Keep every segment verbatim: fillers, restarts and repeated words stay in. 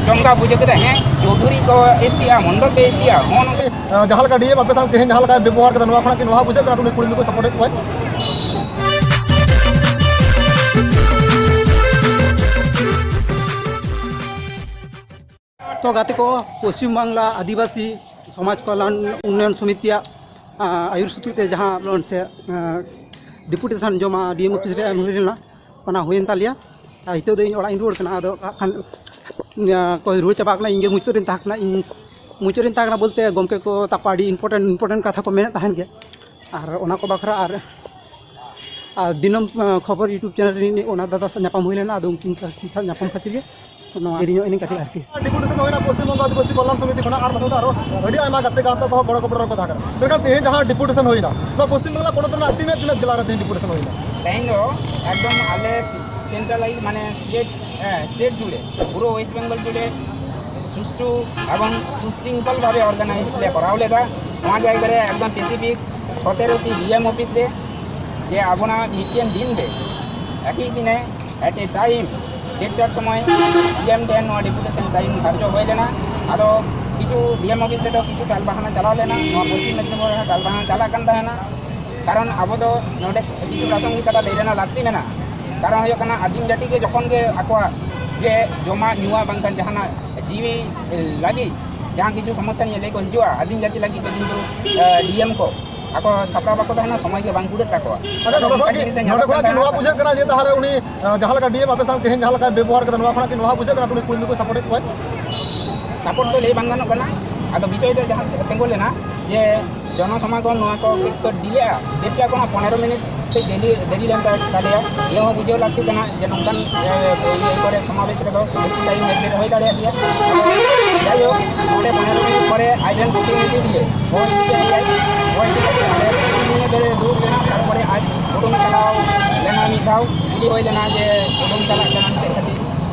ᱪᱚᱢᱠᱟ ᱵᱩᱡᱷᱟᱹᱣ ᱠᱮᱫᱟ, ᱦᱮᱸ, ᱪᱳᱣᱫᱷᱩᱨᱤ ᱠᱚ ᱮᱥ ᱴᱤᱜᱼᱟ, ᱢᱚᱱᱰᱚᱞ ᱯᱮ ᱮᱥ ᱴᱤᱜᱼᱟ, ᱦᱚᱸᱜᱼᱚ ᱱᱚᱝᱠᱟ᱾ ᱡᱟᱦᱟᱸ ᱞᱮᱠᱟ ᱰᱤ ᱮᱢ ᱟᱯᱮ ᱥᱟᱶ ᱛᱮᱦᱮᱧ ᱡᱟᱦᱟᱸ ᱞᱮᱠᱟᱭ ᱵᱮᱵᱚᱦᱟᱨ ᱠᱮᱫᱟ, ᱱᱚᱣᱟ ᱠᱷᱚᱱᱟᱜ ᱠᱤ ᱱᱚᱣᱟ ᱵᱩᱡᱷᱟᱹᱜ ᱠᱟᱱᱟ ᱛᱩᱞᱩᱡ ᱠᱩᱲᱢᱤ ᱠᱚ ᱥᱟᱯᱳᱨᱴ ᱮᱫ ᱠᱚᱣᱟᱭ? ᱛᱚ ᱜᱟᱛᱮ ᱠᱚ, ᱯᱚᱥᱪᱤᱢ ᱵᱟᱝᱞᱟ ᱟᱹᱫᱤᱵᱟᱹᱥᱤ ᱥᱚᱢᱟᱡᱽ ᱠᱚᱞᱭᱟᱱ ᱩᱱᱱᱚᱭᱚᱱ ᱥᱚᱢᱤᱛᱤᱭᱟᱜ, ᱟᱸ, ᱟᱹᱭᱩᱨ ᱥᱩᱛᱩᱜ ᱛᱮ ᱡᱟᱦᱟᱸ ᱥᱮ, ᱟᱸ, ᱰᱮᱯᱩᱴᱮᱥᱚᱱ ᱡᱚᱢᱟ ᱰᱤ ᱮᱢ ᱚᱯᱷᱤᱥ ᱨᱮ ᱮᱢ ᱦᱩᱭ ᱞᱮᱱᱟ, ᱚᱱᱟ ᱦᱩᱭᱮᱱ ᱛᱟᱞᱮᱭᱟ᱾ ᱟᱨ ᱱᱤᱛᱚᱜ ᱫᱚ ᱤᱧ ᱚᱲᱟᱜ ᱤᱧ ᱨᱩᱣᱟᱹᱲ ᱠᱟᱱᱟ᱾ ᱟᱫᱚ ᱦᱟᱸᱜ ᱠᱷᱟᱱ, ᱟᱸ, ᱠᱚ ᱨᱩᱣᱟᱹᱲ ᱪᱟᱵᱟ ᱠᱟᱱᱟ, ᱤᱧ ᱜᱮ ᱢᱩᱪᱟᱹᱫ ᱨᱤᱧ ᱛᱟᱦᱮᱸ ᱠᱟᱱᱟ᱾ ᱤᱧ ᱢᱩᱪᱟᱹᱫ ᱨᱤᱧ ᱛᱟᱦᱮᱸ ᱠᱟᱱᱟ ᱵᱚᱞᱛᱮ ᱜᱚᱢᱠᱮ ᱠᱚ ᱛᱟᱠᱚ ᱟᱹᱰᱤ important important ᱠᱟᱛᱷᱟ ᱠᱚ ᱢᱮᱱᱮᱫ ᱛᱟᱦᱮᱱ ᱜᱮ, ᱟᱨ ᱚᱱᱟ ᱠᱚ ᱵᱟᱠᱷᱨᱟ ᱟᱨ, ᱟᱨ ᱫᱤᱱᱟᱹᱢ, ᱟᱸ, ᱠᱷᱚᱵᱚᱨ YouTube channel ᱨᱮ ᱚᱱᱟ ᱫᱟᱫᱟ ᱥᱟᱶ ᱧᱟᱯᱟᱢ ᱦᱩᱭ ᱞᱮᱱᱟ᱾ ᱟᱫᱚ ᱩᱱᱠᱤᱱ ᱥᱟᱶ, ᱩᱱᱠᱤᱱ ᱥᱟᱶ ᱧᱟᱯᱟᱢ ᱠᱷᱟᱹᱛᱤᱨ ᱜᱮ ᱱᱚᱣᱟ ᱫᱮᱨᱤ ᱧᱚᱜ ᱮᱱᱟᱹᱧ ᱠᱟᱹᱴᱤᱡ ᱟᱨᱠᱤ᱾ ᱰᱮᱯᱩᱴᱮᱥᱚᱱ ᱦᱩᱭᱱᱟ ᱯᱚᱥᱪᱤᱢ ᱵᱚᱝᱜᱚ ᱟᱹᱫᱤᱵᱟᱹᱥᱤ ᱠᱚᱞᱭᱟᱱ ᱥᱚᱢᱤᱛᱤ ᱠᱷᱚᱱᱟᱜ, ᱟᱨ ᱱᱚᱛᱮ ᱫᱚ ᱟᱨᱚ ᱟᱹᱰᱤ ᱟᱭᱢᱟ ᱜᱟᱛᱮ ᱜᱟᱶᱛᱟ ᱠᱚᱦᱚᱸ ᱜᱚᱲᱚ ᱜᱚᱯᱚᱲᱚ ᱨᱮᱠᱚ ᱛᱟᱦᱮᱸ ᱠᱟᱱᱟ᱾ ᱢᱮᱱᱠᱷᱟᱱ ᱛᱮᱦᱮᱧ ᱡᱟᱦᱟᱸ ᱰᱮᱯᱩᱴᱮᱥᱚᱱ ᱦᱩᱭᱱᱟ, ᱱᱚᱣᱟ ᱯᱚᱥᱪᱤᱢ ᱵᱟᱝᱞᱟ ᱯᱚᱱᱚᱛ ᱨᱮᱱᱟᱜ ᱛᱤᱱᱟᱹᱜ ᱛᱤᱱᱟᱹᱜ ᱡᱮᱞᱟ ᱨᱮ ᱛᱮᱦᱮᱧ ᱰᱮᱯᱩᱴᱮᱥᱚᱱ ᱦᱩᱭᱱᱟ? ᱛᱮᱦᱮᱧ ᱫᱚ ᱮᱠᱫᱚᱢ ᱟᱞᱮ centralized, ᱢᱟᱱᱮ state, ᱦᱮᱸ, state ᱡᱩᱲᱮ, ᱯᱩᱨᱟᱹ West Bengal ᱡᱩᱲᱮ ᱥᱩᱥᱴᱷᱩ ᱮᱵᱚᱝ ᱥᱩᱥᱨᱤᱝᱠᱷᱚᱞ ᱵᱷᱟᱵᱮ organize ᱞᱮ ᱠᱚᱨᱟᱣ ᱞᱮᱫᱟ᱾ ᱱᱚᱣᱟ ᱡᱟᱭᱜᱟ ᱨᱮ ᱮᱠᱫᱚᱢ specific ᱥᱚᱛᱮᱨᱚ T D M office ᱨᱮ, ᱡᱮ ᱟᱵᱚᱱᱟᱜ ᱢᱤᱫᱴᱮᱱ ᱫᱤᱱ ᱨᱮ ᱮᱠᱤ ᱫᱤᱱᱮ at a time ᱰᱮᱴ ᱪᱟᱨ ᱥᱚᱢᱚᱭ ᱰᱤ ᱮᱢ ᱴᱷᱮᱱ ᱱᱚᱣᱟ ᱰᱮᱯᱩᱴᱮᱥᱚᱱ ᱴᱟᱭᱤᱢ ᱫᱷᱟᱨᱡᱚ ᱦᱩᱭ ᱞᱮᱱᱟ᱾ ᱟᱫᱚ ᱠᱤᱪᱷᱩ ᱰᱤ ᱮᱢ ᱚᱯᱷᱤᱥ ᱨᱮᱫᱚ ᱠᱤᱪᱷᱩ ᱴᱟᱞᱵᱟᱦᱟᱱᱟ ᱪᱟᱞᱟᱣ ᱞᱮᱱᱟ, ᱱᱚᱣᱟ ᱯᱚᱥᱪᱤᱢ ᱢᱮᱫᱽᱱᱤᱯᱩᱨ ᱨᱮᱦᱚᱸ ᱴᱟᱞᱵᱟᱦᱟᱱᱟ ᱪᱟᱞᱟᱜ ᱠᱟᱱ ᱛᱟᱦᱮᱱᱟ᱾ ᱠᱟᱨᱚᱱ ᱟᱵᱚ ᱫᱚ ᱱᱚᱰᱮ ᱠᱤᱪᱷᱩ ᱯᱨᱟᱥᱚᱝᱜᱤᱠ ᱠᱟᱛᱷᱟ ᱞᱟᱹᱭ ᱨᱮᱱᱟᱜ ᱞᱟᱹᱠᱛᱤ ᱢᱮᱱᱟᱜᱼᱟ᱾ ᱠᱟᱨᱚᱱ ᱦᱩᱭᱩᱜ ᱠᱟᱱᱟ, ᱟᱹᱫᱤᱢ ᱡᱟᱹᱛᱤ ᱜᱮ ᱡᱚᱠᱷᱚᱱ ᱜᱮ ᱟᱠᱚᱣᱟᱜ ᱡᱮ ᱡᱚᱢᱟᱜ ᱧᱩᱣᱟᱜ ᱵᱟᱝᱠᱷᱟᱱ ᱡᱟᱦᱟᱱᱟᱜ ᱡᱤᱣᱤ ᱞᱟᱹᱜᱤᱫ ᱡᱟᱦᱟᱸ ᱠᱤᱪᱷᱩ ᱥᱚᱢᱚᱥᱥᱟ ᱱᱤᱭᱟᱹ ᱞᱟᱹᱭ ᱠᱚ ᱦᱤᱡᱩᱜᱼᱟ, ᱟᱹᱫᱤᱢ ᱡᱟᱹᱛᱤ ᱞᱟᱹᱜᱤᱫ ᱫᱚ ᱠᱤᱱᱛᱩ, ᱮ, ᱰᱤ ᱮᱢ ᱠᱚ ᱟᱠᱚ ᱥᱟᱯᱲᱟᱣ ᱵᱟᱠᱚ ᱛᱟᱦᱮᱱᱟ, ᱥᱚᱢᱚᱭ ᱜᱮ ᱵᱟᱝ ᱠᱩᱲᱟᱹᱜ ᱛᱟᱠᱚᱣᱟ᱾ ᱟᱪᱪᱷᱟ, ᱟᱫᱚ ᱱᱚᱰᱮ ᱚᱱᱠᱟᱱ ᱠᱷᱚᱱᱟᱜ ᱠᱤ, ᱡᱤᱱᱤᱥ ᱮ ᱧᱮᱞᱚᱜ ᱱᱚᱰᱮ ᱠᱷᱚᱱᱟᱜ ᱠᱤ ᱠᱟᱱᱟ᱾ ᱱᱚᱣᱟ ᱵᱩᱡᱷᱟᱹᱜ ᱠᱟᱱᱟ ᱡᱮ ᱛᱟᱦᱚᱞᱮ ᱩᱱᱤ, ᱮ, ᱡᱟᱦᱟᱸ ᱞᱮᱠᱟ ᱰᱤ ᱮᱢ ᱟᱯᱮ ᱥᱟᱶ ᱛᱮᱦᱮᱧ ᱡᱟᱦᱟᱸ ᱞᱮᱠᱟᱭ ᱵᱮᱵᱚᱦᱟᱨ ᱠᱮᱫᱟ, ᱱᱚᱣᱟ ᱠᱷᱚᱱᱟᱜ ᱠᱤ ᱱᱚᱣᱟ ᱵᱩᱡᱷᱟᱹᱜ ᱠᱟᱱᱟ ᱩᱱᱤ ᱠᱩᱲᱢᱤ ᱠᱚ ᱥᱟᱯᱳᱨᱴ ᱮᱫ ᱠᱚᱣᱟᱭ? ᱥᱟᱯᱳᱨᱴ ᱫᱚ ᱞᱟᱹᱭ ᱵᱟᱝ ᱜᱟᱱᱚᱜ ᱠᱟᱱᱟ᱾ ᱟᱫᱚ ᱵᱤᱥᱚᱭ ᱫᱚ ᱡᱟᱦᱟᱸ ᱛᱤᱸᱜᱩ ᱞᱮᱱᱟ ᱡᱮ ᱡᱚᱱᱚ ᱥᱚᱢᱟᱜᱚᱢ ᱱᱚᱣᱟ ᱠᱚ ᱠᱟᱹᱡ ᱠᱚ ᱰᱤᱞᱮᱜᱼᱟ, ᱡᱮᱴᱟ ᱠᱳᱱᱳ ᱯᱚᱱᱮᱨᱚ ᱢᱤᱱᱤᱴ ᱥᱮ ᱰᱮᱨᱤ, ᱰᱮᱨᱤ ᱞᱮᱱ ᱛᱟᱞᱮᱭᱟ, ᱱᱤᱭᱟᱹ ᱦᱚᱸ ᱵᱩᱡᱷᱟᱹᱣ ᱞᱟᱹᱠᱛᱤ ᱠᱟᱱᱟ ᱡᱮ ᱱᱚᱝᱠᱟᱱ, ᱮ, ᱤᱭᱟᱹ ᱠᱚᱨᱮ ᱥᱚᱢᱟᱵᱮᱥ ᱨᱮᱫᱚ ᱵᱮᱥᱤ ᱴᱟᱭᱤᱢ ᱮᱰᱢᱤᱴ ᱦᱩᱭ ᱫᱟᱲᱮᱭᱟᱜ ᱜᱮᱭᱟ᱾ ᱡᱟᱭᱦᱳᱠ, ᱚᱸᱰᱮ ᱯᱚᱱᱮᱨᱚ ᱢᱤᱱᱤᱴ ᱯᱚᱨᱮ ᱟᱡ ᱨᱮᱱ ᱯᱨᱚᱛᱤᱱᱤᱫᱷᱤ ᱫᱤᱭᱮ ᱦᱚᱭ ᱤᱫᱤ ᱠᱮᱫ ᱞᱮᱭᱟᱭ᱾ ᱦᱚᱭ ᱤᱫᱤ ᱠᱟᱛᱮ ᱚᱸᱰᱮ ᱠᱤᱪᱷᱩ ᱥᱚᱢᱚᱭ ᱫᱷᱚᱨᱮ ᱫᱩᱲᱩᱵ ᱞᱮᱱᱟ, ᱛᱟᱨᱯᱚᱨᱮ ᱟᱡ ᱩᱰᱩᱝ ᱪᱟᱞᱟᱣ ᱞᱮᱱᱟ ᱢᱤᱫ ᱫᱷᱟᱣ, ᱠᱩᱞᱤ ᱦᱩᱭ ᱞᱮᱱᱟ ᱡᱮ ᱩᱰᱩᱝ ᱪᱟᱞᱟᱜ ᱠᱟᱱᱟ ᱪᱮᱫ ᱠᱷᱟᱹᱛᱤᱨ᱾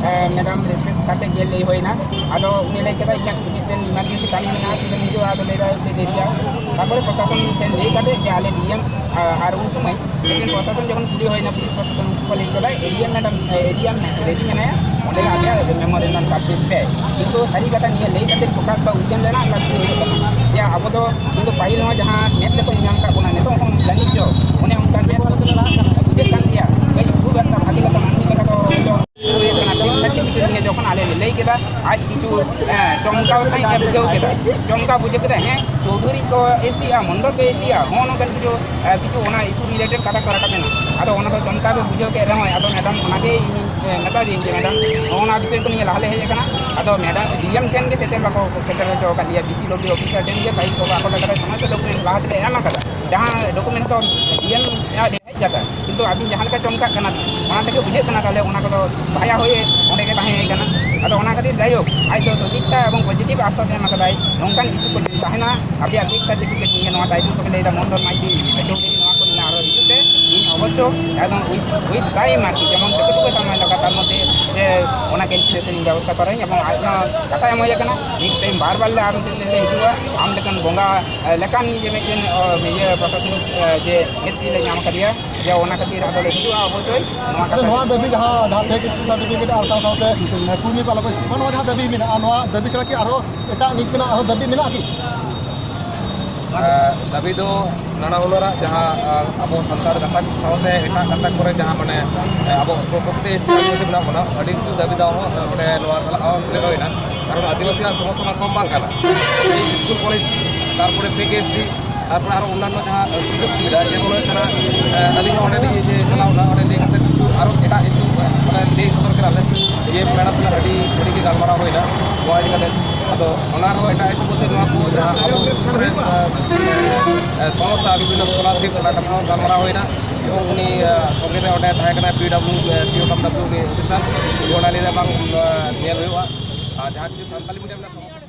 ᱢᱮᱰᱟᱢ ᱨᱮᱥᱯᱮᱠᱴ ᱠᱟᱛᱮ ᱜᱮ ᱞᱟᱹᱭ ᱦᱩᱭᱱᱟ᱾ ᱟᱫᱚ ᱩᱱᱤ ᱞᱟᱹᱭ ᱠᱮᱫᱟ, "ᱤᱧᱟᱹᱜ ᱢᱤᱫᱴᱮᱱ ᱤᱢᱟᱨᱡᱮᱱᱥᱤ ᱠᱟᱹᱢᱤ ᱢᱮᱱᱟᱜᱼᱟ, ᱛᱤᱱᱟᱹᱜ ᱦᱤᱡᱩᱜᱼᱟ?" ᱟᱫᱚ ᱞᱟᱹᱭ ᱫᱟᱭ, "ᱫᱮᱨᱤᱭᱟ᱾" ᱛᱟᱨᱯᱚᱨᱮ ᱯᱨᱚᱥᱟᱥᱚᱱ ᱴᱷᱮᱱ ᱞᱟᱹᱭ ᱠᱟᱛᱮ ᱡᱮ ᱟᱞᱮ ᱰᱤ ᱮᱢ, ᱟ, ᱟᱨ ᱩᱱ ᱥᱚᱢᱚᱭ ᱢᱤᱫᱴᱮᱱ ᱯᱨᱚᱥᱟᱥᱚᱱ ᱡᱚᱠᱷᱚᱱ ᱠᱩᱞᱤ ᱦᱩᱭᱱᱟ, ᱯᱩᱞᱤᱥ ᱯᱨᱚᱥᱟᱥᱚᱱ, ᱩᱱᱠᱩ ᱠᱚ ᱞᱟᱹᱭ ᱠᱮᱫᱟ, "ᱮᱨᱤᱭᱟ ᱢᱮᱰᱟᱢ, ᱮ, ᱮᱨᱤᱭᱟ ᱢᱮ-, ᱨᱮᱰᱤ ᱢᱮᱱᱟᱭᱟ, ᱚᱸᱰᱮ ᱜᱮ ᱟᱯᱮᱭᱟᱜ ᱢᱮᱢᱳᱨᱮᱱᱰᱟᱢ ᱠᱟᱨᱰ ᱯᱮ ᱯᱮ᱾" ᱠᱤᱱᱛᱩ ᱥᱟᱹᱨᱤ ᱠᱟᱛᱷᱟ ᱱᱤᱭᱟᱹ ᱞᱟᱹᱭ ᱠᱟᱛᱮ ᱯᱨᱚᱠᱟᱥ ᱫᱚ ᱩᱪᱷᱟᱹᱱ ᱨᱮᱱᱟᱜ ᱞᱟᱹᱠᱛᱤ ᱦᱩᱭᱩᱜ ᱠᱟᱱᱟ᱾ ᱡᱮ ᱟᱵᱚ ᱫᱚ ᱠᱤᱱᱛᱩ ᱯᱟᱹᱦᱤᱞ ᱦᱚᱸ ᱡᱟᱦᱟᱸ ᱢᱮᱫ ᱛᱮᱠᱚ ᱧᱮᱞ ᱟᱠᱟᱫ ᱵᱚᱱᱟ, ᱱᱤᱛᱚᱜ ᱦᱚᱸ ᱡᱟᱹᱱᱤᱡ ᱪᱚ ᱚᱱᱮ ᱚᱱᱠᱟ ᱢᱮᱫ ᱛᱮᱠᱚ ᱵᱩᱡᱷᱟᱹᱜ ᱠᱟᱱ ᱜᱮᱭᱟ᱾ ᱠᱟᱹᱡ ᱠᱷᱩᱵ ᱮᱠᱴᱟ ᱵᱷᱟᱜᱮ ᱞᱮᱠᱟ ᱢᱟᱹᱱᱢᱤ ᱞᱮᱠᱟ ᱫᱚ ᱦᱚᱭᱛᱳ ᱦᱩᱭᱩᱜ ᱠᱟᱱᱟ᱾ ᱛᱚ ᱤᱱᱟᱹ ᱠᱷᱟᱹᱛᱤᱨ ᱛᱮ ᱱᱤᱭᱟᱹ ᱡᱚᱠᱷᱚᱱ ᱟᱞᱮ ᱞᱮ ᱞᱟᱹᱭ ᱠᱮᱫᱟ, ᱟᱡ ᱠᱤᱪᱷᱩ, ᱦᱮᱸ, ᱪᱚᱢᱠᱟᱣ ᱥᱟᱺᱦᱤᱡ ᱮ ᱵᱩᱡᱷᱟᱹᱣ ᱠᱮᱫᱟ᱾ ᱪᱚᱢᱠᱟᱣ ᱵᱩᱡᱷᱟᱹᱣ ᱠᱮᱫᱟ, ᱦᱮᱸ, ᱪᱳᱣᱫᱷᱩᱨᱤ ᱠᱚ ᱮᱥ ᱴᱤᱜᱼᱟ, ᱢᱚᱱᱰᱚᱞ ᱠᱚ ᱮᱥ ᱴᱤᱜᱼᱟ, ᱦᱚᱸᱜᱼᱚ ᱱᱚᱝᱠᱟᱱ ᱠᱤᱪᱷᱩ, ᱮ, ᱠᱤᱪᱷᱩ ᱚᱱᱟ ᱤᱥᱩ ᱨᱤᱞᱮᱴᱮᱰ ᱠᱟᱛᱷᱟ ᱠᱚ ᱨᱟᱠᱟᱵ ᱮᱱᱟ᱾ ᱟᱫᱚ ᱚᱱᱟ ᱫᱚ ᱪᱚᱢᱠᱟᱣ ᱜᱮ ᱵᱩᱡᱷᱟᱹᱣ ᱠᱮᱫ ᱨᱮᱦᱚᱸᱭ, ᱟᱫᱚ ᱢᱮᱰᱟᱢ ᱚᱱᱟᱜᱮ ᱤᱧ, ᱮ, ᱢᱮᱛᱟ ᱫᱤᱭᱟᱹᱧ ᱡᱮ, "ᱢᱮᱰᱟᱢ, ᱱᱚᱜᱼᱚ ᱱᱚᱣᱟ ᱵᱤᱥᱚᱭ ᱠᱚ ᱱᱤᱭᱮ ᱞᱟᱦᱟ ᱞᱮ ᱦᱮᱡ ᱟᱠᱟᱱᱟ, ᱟᱫᱚ ᱢᱮᱰᱟᱢ ᱰᱤ ᱮᱢ ᱴᱷᱮᱱ ᱜᱮ ᱥᱮᱴᱮᱨ ᱵᱟᱠᱚ ᱥᱮᱴᱮᱨ ᱦᱚᱪᱚ ᱟᱠᱟᱫ ᱞᱮᱭᱟ, ᱰᱤ ᱥᱤ ᱰᱚᱵᱞᱤᱭᱩ ᱚᱯᱷᱤᱥᱟᱨ ᱴᱷᱮᱱ ᱜᱮ ᱯᱷᱟᱭᱤᱞ ᱠᱚ ᱵᱟᱠᱚ ᱥᱮᱴᱮᱨ ᱦᱚᱪᱚ ᱟᱠᱟᱫᱟ, ᱡᱟᱦᱟᱸ ᱰᱚᱠᱩᱢᱮᱱᱴ ᱞᱟᱦᱟ ᱛᱮᱞᱮ ᱮᱢ ᱟᱠᱟᱫᱟ, ᱡᱟᱦᱟᱸ ᱰᱚᱠᱩᱢᱮᱱᱴ ᱫᱚ ᱰᱤ ᱮᱢ ᱦᱮᱡ ᱠᱟᱛᱷᱟ, ᱠᱤᱱᱛᱩ ᱟᱹᱵᱤᱱ ᱡᱟᱦᱟᱸ ᱞᱮᱠᱟ ᱪᱚᱢᱠᱟᱜ ᱠᱟᱱᱟ ᱵᱤᱱ, ᱚᱱᱟ ᱛᱮᱜᱮ ᱵᱩᱡᱷᱟᱹᱜ ᱠᱟᱱᱟ ᱛᱟᱦᱞᱮ ᱚᱱᱟ ᱠᱚᱫᱚ ᱵᱷᱟᱭᱟ ᱦᱩᱭ ᱚᱸᱰᱮ ᱜᱮ ᱛᱟᱦᱮᱸ ᱠᱟᱱᱟ᱾ ᱟᱫᱚ ᱚᱱᱟ ᱠᱷᱟᱹᱛᱤᱨ ᱡᱟᱭᱦᱳᱠ, ᱟᱡ ᱫᱚ ᱥᱚᱫᱤᱪᱪᱷᱟ ᱮᱵᱚᱝ ᱯᱚᱡᱤᱴᱤᱵᱷ ᱟᱥᱥᱟᱥ ᱮ ᱮᱢ ᱟᱠᱟᱫᱟᱭ, ᱱᱚᱝᱠᱟᱱ ᱤᱥᱩ ᱠᱚ ᱡᱩᱫᱤ ᱛᱟᱦᱮᱱᱟ, ᱟᱯᱮᱭᱟᱜ ᱯᱷᱤᱠᱥ ᱥᱟᱨᱴᱤᱯᱷᱤᱠᱮᱴ ᱱᱤᱭᱮ ᱱᱚᱣᱟ ᱴᱟᱭᱴᱮᱞ ᱠᱚᱯᱮ ᱞᱟᱹᱭᱫᱟ, ᱢᱚᱱᱰᱚᱞ ᱢᱟᱹᱡᱷᱤ ᱪᱳᱣᱫᱷᱩᱨᱤ ᱱᱚᱣᱟ ᱠᱚ ᱱᱤᱭᱮ ᱟᱨᱦᱚᱸ ᱦᱤᱡᱩᱜ ᱯᱮ, ᱤᱧ ᱚᱵᱚᱥᱥᱚ ᱮᱠᱫᱚᱢ with, with time ᱟᱨᱠᱤ, ᱡᱮᱢᱚᱱ ᱡᱚᱛᱚᱴᱩᱠᱩ ᱥᱚᱢᱚᱭ ᱞᱟᱜᱟᱜ ᱛᱟᱨ ᱢᱚᱫᱽᱫᱷᱮ ᱡᱮ ᱚᱱᱟ ᱠᱮᱱᱥᱮᱞᱮᱥᱚᱱ ᱤᱧ ᱵᱮᱵᱚᱥᱛᱷᱟ ᱠᱚᱨᱟᱣᱟᱹᱧ, ᱮᱵᱚᱝ ᱟᱡ ᱦᱚᱸ ᱠᱟᱛᱷᱟᱭ ᱮᱢ ᱦᱩᱭ ᱟᱠᱟᱱᱟ, ᱱᱮᱠᱥᱴ ᱴᱟᱭᱤᱢ ᱵᱟᱨ ᱵᱟᱨ ᱞᱮ ᱟᱨ ᱢᱤᱫᱴᱮᱱ ᱞᱮ ᱦᱤᱡᱩᱜᱼᱟ, ᱟᱢ ᱞᱮᱠᱟᱱ ᱵᱚᱸᱜᱟ, ᱮ, ᱞᱮᱠᱟᱱ ᱡᱮ ᱢᱤᱫᱴᱮᱱ, ᱚ, ᱤᱭᱟᱹ ᱯᱨᱚᱥᱟᱥᱚᱱᱤᱠ, ᱮ, ᱡᱮ ᱦᱮᱡ ᱞᱮ ᱧᱟᱢ ᱟᱠᱟᱫᱮᱭᱟ, ᱡᱮ ᱚᱱᱟ ᱠᱷᱟᱹᱛᱤᱨ ᱟᱫᱚ ᱞᱮ ᱦᱤᱡᱩᱜᱼᱟ ᱚᱵᱚᱥᱥᱳᱭ᱾ ᱱᱚᱣᱟ ᱟᱪᱪᱷᱟ, ᱠᱟᱛᱷᱟ ᱱᱚᱣᱟ ᱫᱟᱹᱵᱤ ᱡᱟᱦᱟᱸ, ᱡᱟᱦᱟᱸ ᱯᱷᱮᱠ ᱮᱥ ᱴᱤ ᱥᱟᱨᱴᱤᱯᱷᱤᱠᱮᱴ ᱟᱨ ᱥᱟᱶ ᱥᱟᱶᱛᱮ ᱠᱩᱲᱢᱤ ᱠᱚ ᱟᱞᱚ ᱠᱚ ᱤᱥᱛᱤᱯᱷᱟ, ᱱᱚᱣᱟ ᱡᱟᱦᱟᱸ ᱫᱟᱹᱵᱤ ᱢᱮᱱᱟᱜᱼᱟ, ᱱᱚᱣᱟ ᱫᱟᱹᱵᱤ ᱪᱷᱟᱲᱟ ᱠᱤ ᱟᱨᱦᱚᱸ ᱮᱴᱟᱜ ᱱᱤᱠ ᱢᱮᱱᱟᱜᱼᱟ, ᱟᱨᱦᱚᱸ ᱫᱟᱹᱵᱤ ᱢᱮᱱᱟᱜᱼᱟ ᱠᱤ? ᱮ, ᱫᱟᱹᱵᱤ ᱫᱚ ᱱᱟᱱᱟ ᱦᱩᱱᱟᱹᱨᱟᱜ ᱡᱟᱦᱟᱸ, ᱟ, ᱟᱵᱚ ᱥᱟᱱᱛᱟᱲ ᱜᱟᱛᱟᱠ ᱥᱟᱶᱛᱮ ᱮᱴᱟᱜ ᱜᱟᱛᱟᱠ ᱠᱚᱨᱮ ᱡᱟᱦᱟᱸ ᱢᱟᱱᱮ, ᱮ, ᱟᱵᱚ ᱯᱨᱚᱠᱨᱤᱛᱤ ᱮᱥ ᱴᱤ ᱟᱹᱫᱤᱵᱟᱹᱥᱤ ᱢᱮᱱᱟᱜ ᱵᱚᱱᱟ, ᱟᱹᱰᱤ ᱠᱤᱪᱷᱩ ᱫᱟᱹᱵᱤ ᱫᱟᱣᱟ ᱦᱚᱸ, ᱮ, ᱚᱸᱰᱮ ᱱᱚᱣᱟ ᱥᱟᱞᱟᱜ ᱦᱚᱸ ᱥᱮᱞᱮᱫ ᱦᱩᱭᱱᱟ᱾ ᱠᱟᱨᱚᱱ ᱟᱹᱫᱤᱵᱟᱹᱥᱤᱭᱟᱜ ᱥᱚᱢᱚᱥᱥᱟ ᱢᱟ ᱠᱚᱢ ᱵᱟᱝ ᱠᱟᱱᱟ᱾ ᱥᱠᱩᱞ ᱠᱚᱞᱮᱡᱽ, ᱛᱟᱨᱯᱚᱨᱮ ᱯᱷᱮᱠ ᱮᱥ ᱴᱤ, ᱛᱟᱨᱯᱚᱨᱮ ᱟᱨᱚ ᱚᱱᱱᱟᱱᱚ ᱡᱟᱦᱟᱸ ᱥᱩᱡᱳᱜᱽ ᱥᱩᱵᱤᱫᱷᱟ, ᱡᱮᱢᱚᱱ ᱦᱩᱭᱩᱜ ᱠᱟᱱᱟ, ᱮ, ᱟᱹᱞᱤᱧ ᱦᱚᱸ ᱚᱸᱰᱮ ᱞᱤᱧ ᱡᱮ ᱪᱟᱞᱟᱣ ᱮᱱᱟ, ᱚᱸᱰᱮ ᱞᱟᱹᱭ ᱠᱟᱛᱮ ᱠᱤᱪᱷᱩ ᱟᱨᱚ ᱮᱴᱟᱜ ᱤᱥᱩ, ᱢᱟᱱᱮ, ᱞᱟᱹᱭ ᱥᱚᱫᱚᱨ ᱠᱮᱫᱟ ᱞᱮ᱾ ᱡᱮ ᱢᱮᱰᱟᱢ ᱥᱟᱞᱟᱜ ᱟᱹᱰᱤ ᱜᱷᱟᱹᱲᱤᱡ ᱜᱮ ᱜᱟᱞᱢᱟᱨᱟᱣ ᱦᱩᱭᱱᱟ ᱱᱚᱣᱟ ᱤᱫᱤ ᱠᱟᱛᱮ᱾ ᱟᱫᱚ ᱚᱱᱟ ᱨᱮᱦᱚᱸ ᱮᱴᱟᱜ ᱤᱥᱩ ᱵᱚᱞᱛᱮ ᱱᱚᱣᱟ ᱠᱚ ᱡᱟᱦᱟᱸ ᱟᱵᱚ ᱥᱩᱨ ᱠᱚᱨᱮ, ᱮ, ᱮ, ᱥᱚᱢᱚᱥᱥᱟ, ᱵᱤᱵᱷᱤᱱᱱᱚ ᱥᱠᱚᱞᱟᱨᱥᱤᱯ, ᱚᱱᱟ ᱠᱟᱛᱷᱟ ᱦᱚᱸ ᱜᱟᱞᱢᱟᱨᱟᱣ ᱦᱩᱭᱱᱟ᱾ ᱮᱵᱚᱝ ᱩᱱᱤ, ᱮ, ᱥᱚᱸᱜᱮ ᱨᱮ ᱚᱸᱰᱮ ᱛᱟᱦᱮᱸ ᱠᱟᱱᱟ ᱯᱤ ᱰᱟᱵᱞᱤᱭᱩ, ᱮ, ᱯᱤ ᱰᱟᱵᱞᱤᱭᱩ ᱩᱱᱤ ᱮᱥᱳᱥᱤᱭᱮᱥᱚᱱ, ᱩᱱᱤ ᱚᱱᱟ ᱞᱟᱹᱭ ᱫᱟ ᱵᱟᱝ, ᱮ, ᱧᱮᱞ ᱦᱩᱭᱩᱜᱼᱟ᱾ ᱟᱨ ᱡᱟᱦᱟᱸ ᱠᱤᱪᱷᱩ ᱥᱟᱱᱛᱟᱞᱤ ᱢᱤᱰᱤᱭᱟᱢ ᱨᱮᱱᱟᱜ ᱥᱚᱢᱚᱥᱥᱟ